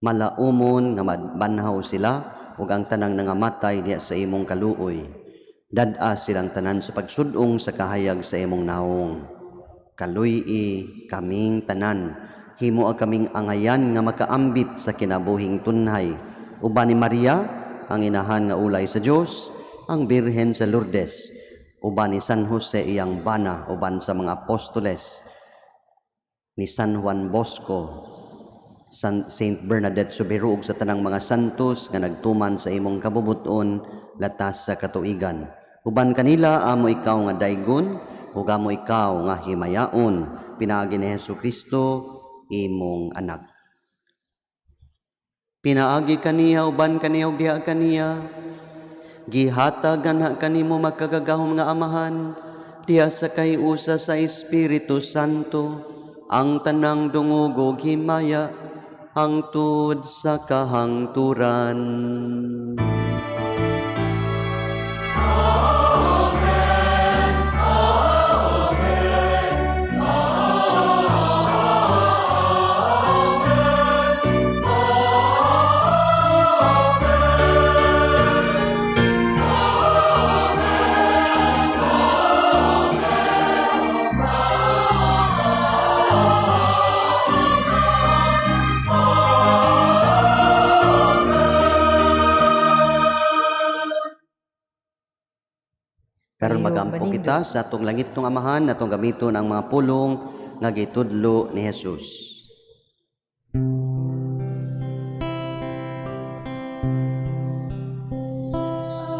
Malaumon nga mabanhaw sila ug ang tanang nangamatay diha sa imong kaluoy. Dad-a silang tanan sa pagsud-ong sa kahayag sa imong naong. Kaluy-i kaming tanan, himoa kaming angayan nga makaambit sa kinabuhing tunhay. Uban ni Maria, ang inahan nga ulay sa Dios, ang Birhen sa Lourdes, uban ni San Jose iyang bana, uban sa mga apostoles, ni San Juan Bosco, Saint Bernadette Soubirous ug sa tanang mga santos nga nagtuman sa imong kabubuton latas sa katuigan. Uban kanila amo ikaw nga daygon ug amo ikaw nga himayaon, pinaagi ni Hesus Kristo, imong anak. Pinaagi kaniya, uban kaniya ug diha kaniya, gihatag anha kanimo, makagagahom nga Amahan, diha sa kahiusa sa Espiritu Santo, ang tanang dungog ug himaya hangtod sa kahangturan. Karon Palihog magampo manindot. Kita sa atong langitnong Amahan, atong gamiton ang mga pulong nga gitudlo ni Jesus.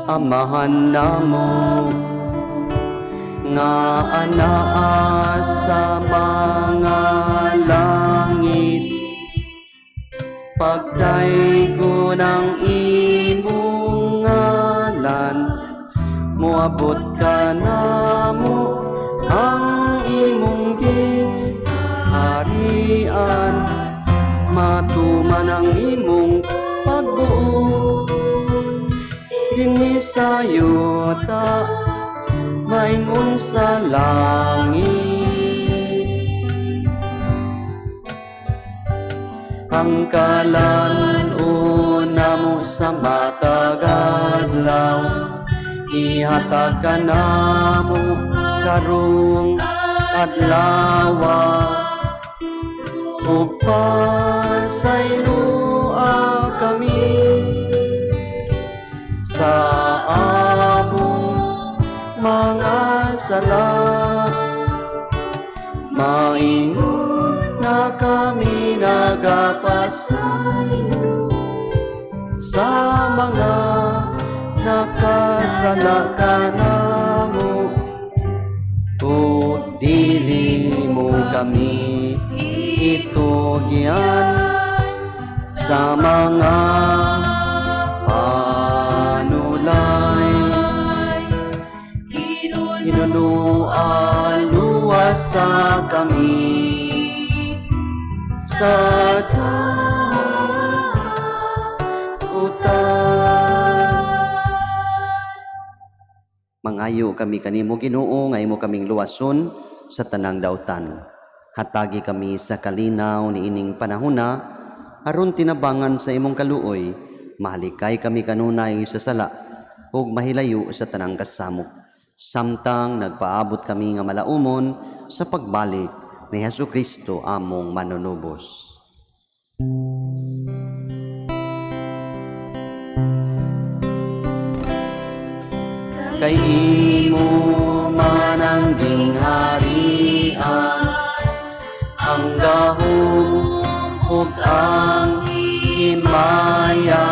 Amahan namo nga anaa sa mga langit, pagdaygon ang imong ngalan, moabot kanamo ang imong gingharian, matuman ang imong pagbuot dinhi sa yuta maingon sa langit. Ang kalan-on namo sa matag adlaw ihatag kanamo karong adlawa, ug pasayloa kami sa among mga sala, maingon na kami nagapasaylo sa mga nakasala kanamo, ug dili mo kami itugyan sa mga panulay. Hinunua, luwasa kami sa dautan. Mangayo kami kanimo, Ginoo, nga imo kaming luwason sa tanang dautan. Hatagi kami sa kalinaw niining panahona aron tinabangan sa imong kaluoy, mahalikay kami kanunay sa sala ug mahilayo sa tanang kasamok, samtang nagpaabot kami nga malaumon sa pagbalik ni Hesus Kristo among manunubos. Kay imo man ang gingharian, ang gahom ug ang himaya.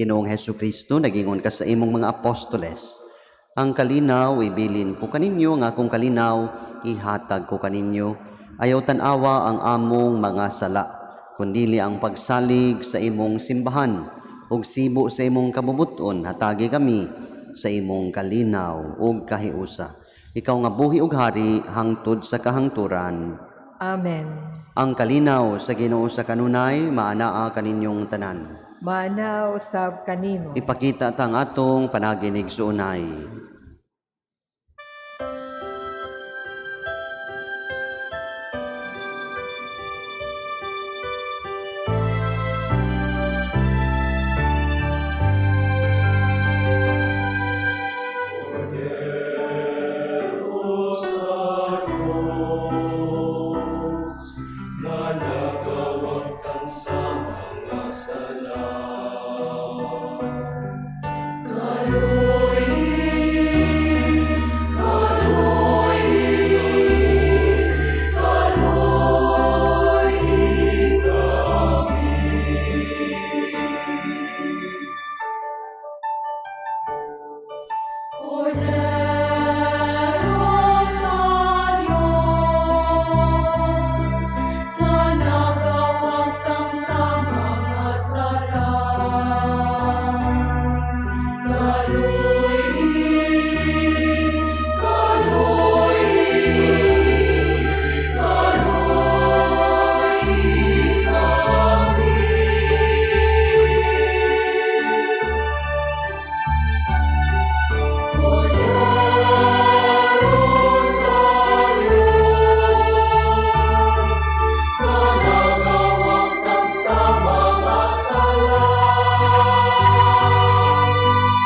Ginoong Hesukristo, nagingon ka sa imong mga apostoles, "Ang kalinaw ibilin ko kaninyo, ang akong kalinaw ihatag ko kaninyo. Ayaw tan-awa ang among mga sala, kundili ang pagsalig sa imong simbahan ug sibo sa imong kabubut-on, hatagi kami sa imong kalinaw ug kahiusa. Ikaw nga buhi ug hari hangtod sa kahangturan." Amen. Ang kalinaw sa Ginoo sa kanunay maanaa kaninyong tanan. Maanaa usab kanimo. Ipakita ta ang atong panaginigsuonay. Na nagawagtang sa mga sala. Kaloy, kaloy, kaloy kami. Kordero sa Diyos na nagawagtang sa mga sala. Kaloy, kaloy, kaloy kami. Kordero sa Diyos na nagawagtang sa mga sala.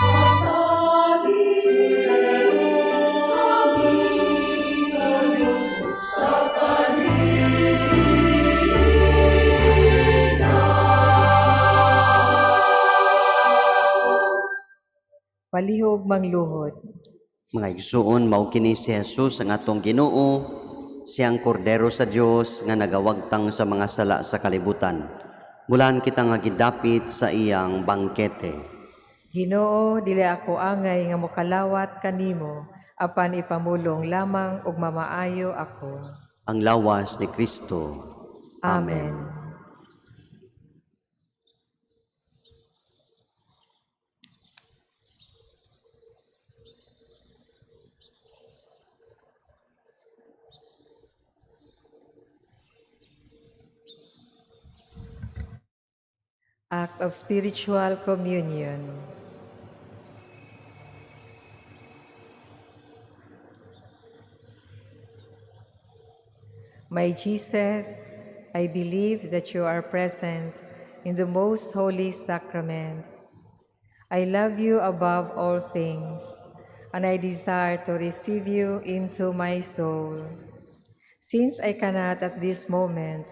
Hatagi kami sa Diyos sa kalinaw. Palihog mangluhod. Mga igsuon, mao kini si Jesus ang atong Ginoo, siyang kordero sa Dios nga nagawagtang sa mga sala sa kalibutan. Mulan kita nga gidapit sa iyang bangkete. Ginoo, dili ako angay nga mokalawat kanimo, apan ipamulong lamang ug mamaayo ako. Ang lawas ni Kristo. Amen. Act of spiritual communion. My Jesus, I believe that you are present in the most holy sacrament. I love you above all things, and I desire to receive you into my soul. Since I cannot at this moment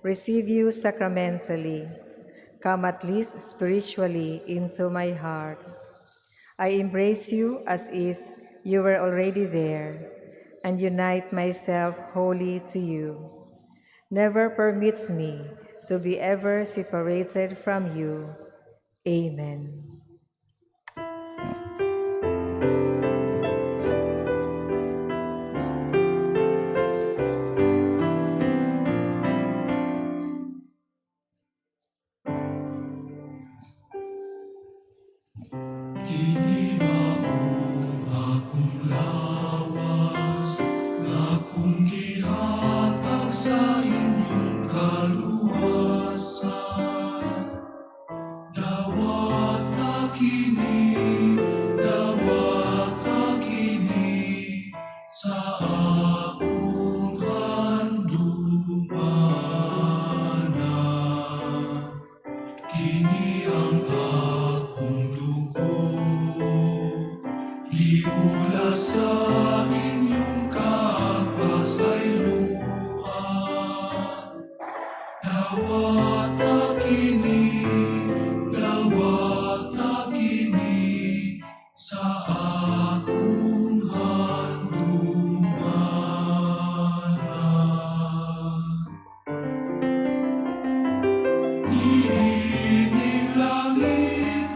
receive you sacramentally, come at least spiritually into my heart. I embrace you as if you were already there and unite myself wholly to you. Never permits me to be ever separated from you. Amen. Kini mao akong lawas nga akong gihatag sa inyong kaluwasan. Dawata kini, dawata kini sa akong handumanan. Kini ang akong dugo, giula sa inyong kapasayloan. Dawata kini sa akong handumanan. Niining langit.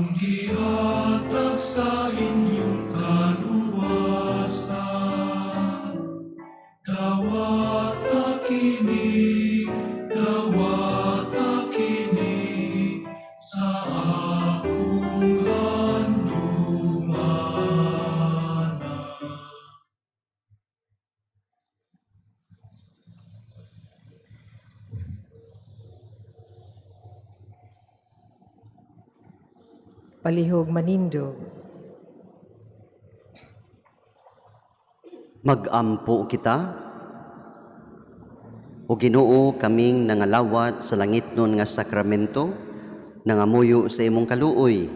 Akong gihatag sa inyong kaluwasan. Dawata kini, dawata kini sa akong handumanan. Palihog manindog. Magampo kita. O Ginoo, kaming nangalawat sa langitnon nga sakramento, nangamuyo sa imong kaluoy.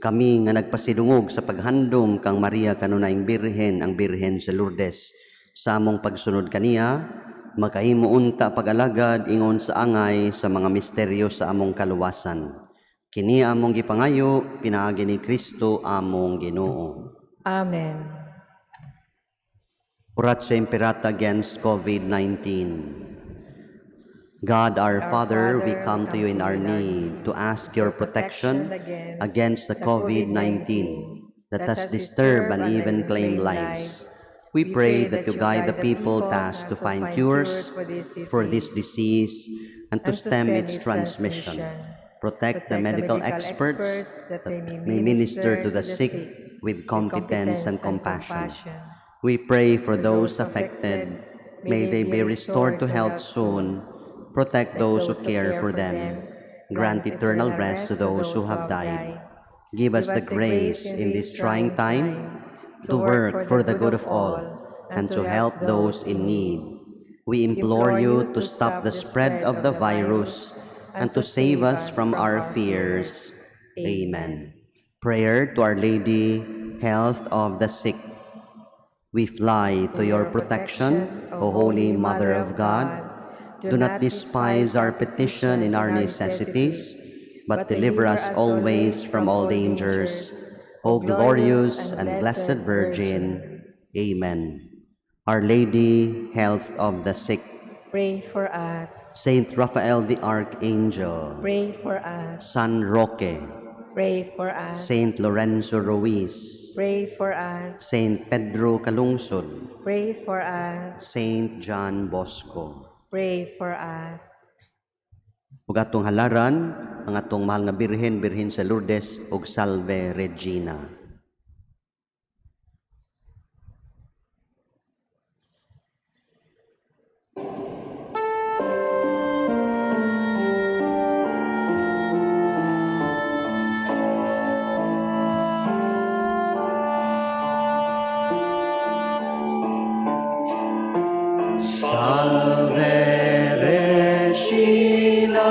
Kami nga nagpasidungog sa paghandom kang Maria kanunayng Birhen, ang Birhen sa Lourdes. Sa among pagsunod kaniya, makahimo unta pag-alagad ingon sa angay sa mga misteryo sa among kaluwasan. Kini among gipangayo, pinaagi ni Kristo among Ginoo. Amen. Oratio Imperata against COVID-19. God our Father, we come to you in our need to ask your protection against the COVID-19 that has disturbed and even claimed lives. We pray that you guide the people tasked to find cures for this disease and to stem its transmission. Protect the medical experts that may minister to the sick with competence and compassion. We pray for those affected. May they be restored to health soon. Protect those who care for them. Grant eternal rest to those who have died. Give us the grace in this trying time to work for the good of all and to help those in need. We implore you to stop the spread of the virus and to save us from our fears. Amen. Prayer to Our Lady, Health of the Sick. We fly to your protection, O Holy Mother of God. Do not despise our petition in our necessities, but deliver us always from all dangers. O glorious and blessed Virgin. Amen. Our Lady, Health of the Sick. Pray for us. Saint Raphael the Archangel. Pray for us. San Roque. Pray for us. Saint Lorenzo Ruiz. Pray for us. Saint Pedro Calungsod. Pray for us. Saint John Bosco. Pray for us. Ug atong halaran ang atong mahal nga Birhen, Birhen sa Lourdes ug Salve Regina. Salve Regina,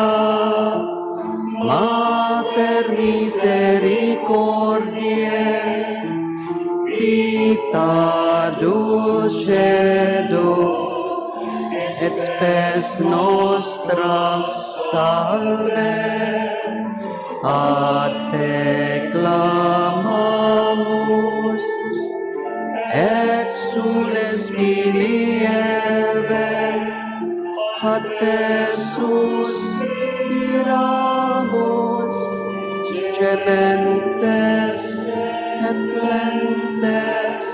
Mater misericordiae, vita dulcedo, et spes nostra, salve. A te clamamus, exules filii Evae, ad te suspiramus, gementes et flentes,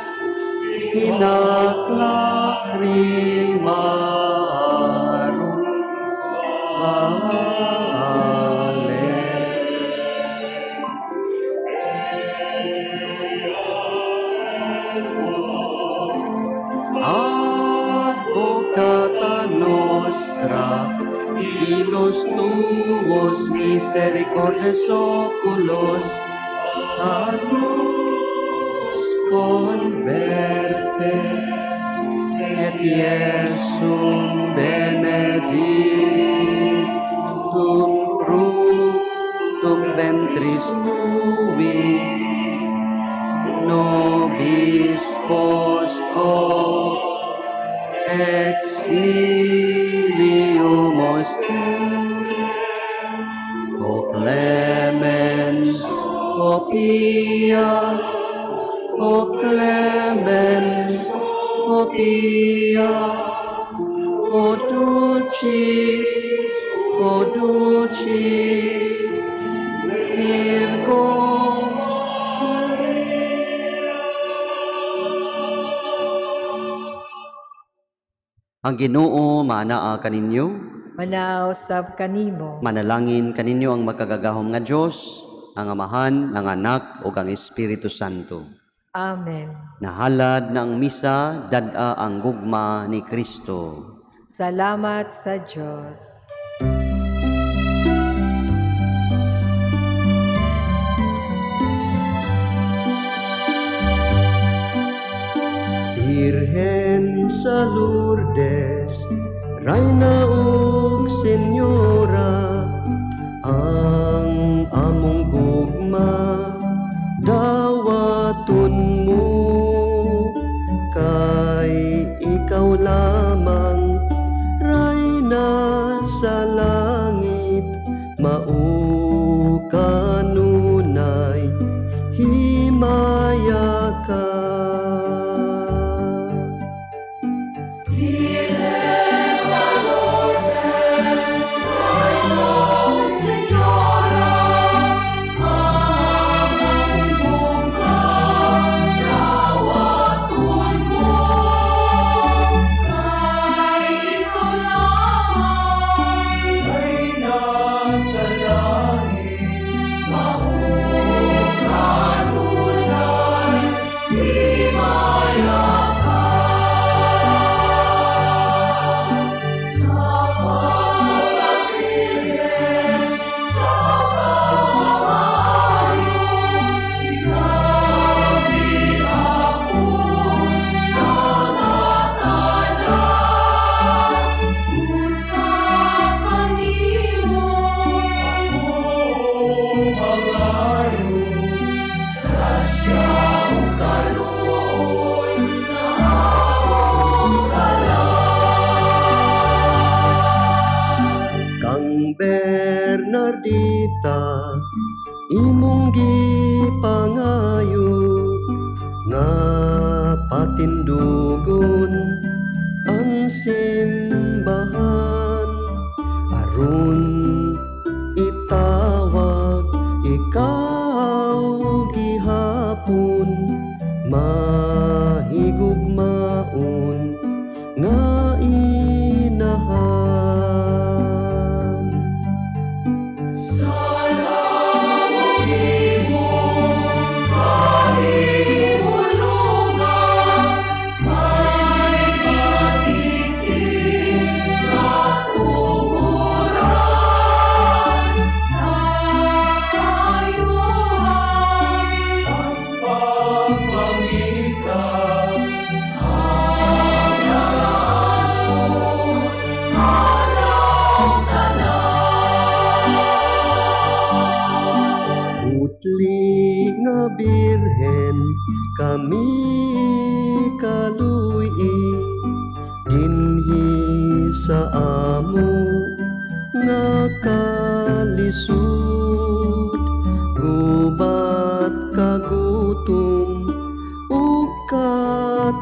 in hac lacrimarum vale. Advocata nostra, illos tuos misericordes oculos ad nos converte, et Iesum benedictum fructum ventris tui, nobis post hoc exilium ostende. O clemens, O pia, O clemens, O pia, O dulcis, Virgo. Ang Ginoo maanaa kaninyo. Manaa usab kanimo. Manalangin kaninyo ang makagagahom nga Dios, ang Amahan, ang Anak ug ang Espiritu Santo. Amen. Nahalad na ang misa, dad-a ang gugma ni Kristo. Salamat sa Diyos. Birhen sa Lourdes, Rayna ug Senyora, ang among gugma dawaton mo, kay ikaw lamang Rayna sa langit, mao kanunay himaya ka. Reyna sa langit, mangayo, Kang Bernardita, imong gipangayo nga patindugon ang simbahan, aron itawag ikaw gihapon, mahigugmaon nga inahan. Pagpangita, Putli nga birhen kami kaluy dinhi sa amo nga kalisud, gubat kagutom ug katalagman,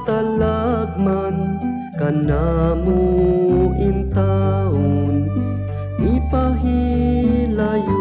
kanamo intawon ipahilayo.